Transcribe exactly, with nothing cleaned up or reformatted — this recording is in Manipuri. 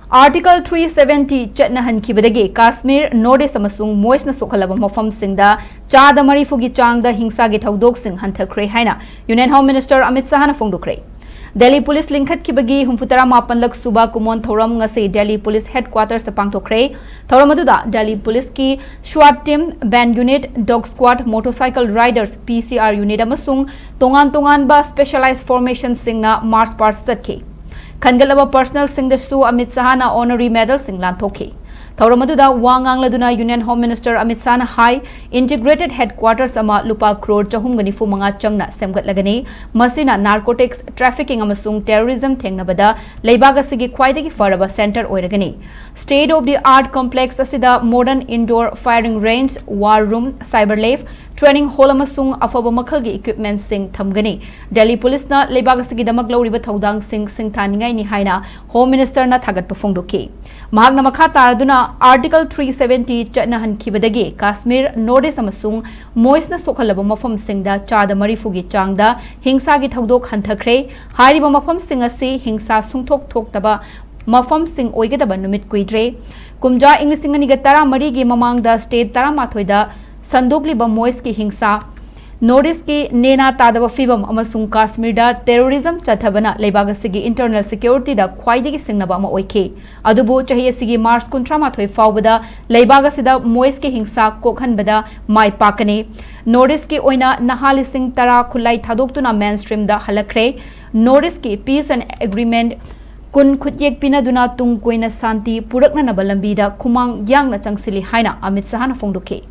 Article three seventy ꯆꯠꯅꯍꯟꯈꯤꯕꯗꯒꯤ Kashmir, North East ꯑꯃꯁꯨꯡ ꯃꯣꯏꯁꯅ ꯁꯣꯛꯍꯜꯂꯕ ꯃꯐꯝꯁꯤꯡꯗ ꯆꯥꯗ ꯃꯔꯤꯐꯨꯒꯤ ꯆꯥꯡꯗ ꯍꯤꯡꯁꯥꯒꯤ ꯊꯧꯗꯣꯛꯁꯤꯡ ꯍꯟꯊꯈ꯭ꯔꯦ ꯍꯥꯏꯅ Union Home Minister ꯑꯃꯤꯠ ꯁꯍꯥꯅ ꯐꯣꯡꯗꯣꯛꯈ꯭ꯔꯦ꯫ ꯗꯦꯜꯂꯤ ꯄꯨꯂꯤꯁ ꯂꯤꯡꯈꯠꯈꯤꯕꯒꯤ ꯍꯨꯝꯐꯨꯇꯔꯥ ꯃꯥꯄꯟꯂꯛ ꯁꯨꯕ ꯀꯨꯃꯣꯟ ꯊꯧꯔꯝ ꯉꯁꯤ ꯗꯦꯜꯂꯤ ꯄꯨꯂꯤꯁ ꯍꯦꯗꯀ꯭ꯋꯥꯇꯔꯁꯇ ꯄꯥꯡꯊꯣꯛꯈ꯭ꯔꯦ꯫ ꯊꯧꯔꯝ ꯑꯗꯨꯗ ꯗꯦꯜꯂꯤ ꯄꯨꯂꯤꯁꯀꯤ SWAT team, band unit, dog squad, motorcycle riders, P C R unit ꯑꯃꯁꯨꯡ ꯇꯣꯉꯥꯟ ꯇꯣꯉꯥꯟꯕ specialized formationꯁꯤꯡꯅ march past ꯆꯠꯈꯤ꯫ ꯈꯟꯒꯠꯂꯕ personnelꯁꯤꯡꯗꯁꯨ ꯑꯃꯤꯠ ꯁꯍꯥꯅ honorary medalꯁꯤꯡ ꯂꯥꯟꯊꯣꯛꯈꯤ꯫ ꯊꯧꯔꯝ ꯑꯗꯨꯗ ꯋꯥ ꯉꯥꯡꯂꯗꯨꯅ Union Home Minister ꯑꯃꯤꯠ ꯁꯍꯥꯅ ꯍꯥꯏ, integrated headquarters ꯑꯃ ꯂꯨꯄꯥ ꯀ꯭ꯔꯣꯔ ꯆꯍꯨꯝꯒ ꯅꯤꯐꯨ ꯃꯉꯥ ꯆꯪꯅ ꯁꯦꯝꯒꯠꯂꯒꯅꯤ꯫ ꯃꯁꯤꯅ narcotics trafficking ꯑꯃꯁꯨꯡ terrorism ꯊꯦꯡꯅꯕꯗ ꯂꯩꯕꯥꯛ ꯑꯁꯤꯒꯤ ꯈ꯭ꯋꯥꯏꯗꯒꯤ ꯐꯔꯕ center ꯑꯣꯏꯔꯒꯅꯤ꯫ State of the art complex ꯑꯁꯤꯗ modern indoor firing range, war room, cyber lab, training hall ꯑꯃꯁꯨꯡ ꯑꯐꯕ ꯃꯈꯜꯒꯤ equipmentꯁꯤꯡ ꯊꯝꯒꯅꯤ꯫ ꯗꯦꯜꯂꯤ ꯄꯨꯂꯤꯁꯅ ꯂꯩꯕꯥꯛ ꯑꯁꯤꯒꯤꯗꯃꯛ ꯂꯧꯔꯤꯕ ꯊꯧꯗꯥꯡꯁꯤꯡ ꯁꯤꯡꯊꯥꯅꯤꯡꯉꯥꯏꯅꯤ ꯍꯥꯏꯅ Home Ministerꯅ ꯊꯥꯒꯠꯄ ꯐꯣꯡꯗꯣꯛꯈꯤ꯫ ꯃꯍꯥꯛꯅ ꯃꯈꯥ ꯇꯥꯔꯗꯨꯅ Article three seventy ꯆꯠꯅꯍꯟꯈꯤꯕꯗꯒꯤ Kashmir, North East ꯑꯃꯁꯨꯡ ꯃꯣꯏꯁꯅ ꯁꯣꯛꯍꯜꯂꯕ ꯃꯐꯝꯁꯤꯡꯗ ꯆꯥꯗ ꯃꯔꯤꯐꯨꯒꯤ ꯆꯥꯡꯗ ꯍꯤꯡꯁꯥꯒꯤ ꯊꯧꯗꯣꯛ ꯍꯟꯊꯈ꯭ꯔꯦ꯫ ꯍꯥꯏꯔꯤꯕ ꯃꯐꯝꯁꯤꯡ ꯑꯁꯤ ꯍꯤꯡꯁꯥ ꯁꯨꯡꯊꯣꯛ ꯊꯣꯛꯇꯕ ꯃꯐꯝꯁꯤꯡ ꯑꯣꯏꯒꯗꯕ ꯅꯨꯃꯤꯠ ꯀꯨꯏꯗ꯭ꯔꯦ꯫ ꯀꯨꯝꯖꯥ ꯏꯪ ꯂꯤꯁꯤꯡ ꯑꯅꯤꯒ ꯇꯔꯥꯃꯔꯤꯒꯤ ꯃꯃꯥꯡꯗ state ꯇꯔꯥꯃꯥꯊꯣꯏꯗ ꯁꯟꯗꯣꯛꯂꯤꯕ ꯃꯣꯏꯁꯀꯤ ꯍꯤꯡꯁꯥ, North Eastꯀꯤ ꯅꯦꯅꯥ ꯇꯥꯗꯕ ꯐꯤꯚꯝ ꯑꯃꯁꯨꯡ ꯀꯥꯁꯃꯤꯔꯗ terrorism ꯆꯠꯊꯕꯅ ꯂꯩꯕꯥꯛ ꯑꯁꯤꯒꯤ internal securityꯗ ꯈ꯭ꯋꯥꯏꯗꯒꯤ ꯁꯤꯡꯅꯕ ꯑꯃ ꯑꯣꯏꯈꯤ꯫ ꯑꯗꯨꯕꯨ ꯆꯍꯤ ꯑꯁꯤꯒꯤ March ꯀꯨꯟꯊ꯭ꯔꯥ ꯃꯥꯊꯣꯏ ꯐꯥꯎꯕꯗ ꯂꯩꯕꯥꯛ ꯑꯁꯤꯗ ꯃꯣꯏꯁꯀꯤ ꯍꯤꯡꯁꯥ ꯀꯣꯛꯍꯟꯕꯗ ꯃꯥꯏ ꯄꯥꯛꯀꯅꯤ꯫ North Eastꯀꯤ ꯑꯣꯏꯅ ꯅꯍꯥ ꯂꯤꯁꯤꯡ ꯇꯔꯥ ꯈꯨꯠꯂꯥꯏ ꯊꯥꯗꯣꯛꯇꯨꯅ mainstreamꯗ ꯍꯜꯂꯛꯈ꯭ꯔꯦ꯫ North Eastꯀꯤ peace and agreement ꯀꯨꯟ ꯈꯨꯠꯌꯦꯛ ꯄꯤꯅꯗꯨꯅ ꯇꯨꯡ ꯀꯣꯏꯅ ꯁꯥꯟꯇꯤ ꯄꯨꯔꯛꯅꯅꯕ ꯂꯝꯕꯤꯗ ꯈꯨꯃꯥꯡ ꯌꯥꯡꯅ ꯆꯪꯁꯤꯜꯂꯤ ꯍꯥꯏꯅ ꯑꯃꯤꯠ ꯁꯍꯥꯅ ꯐꯣꯡꯗꯣꯛꯈꯤ꯫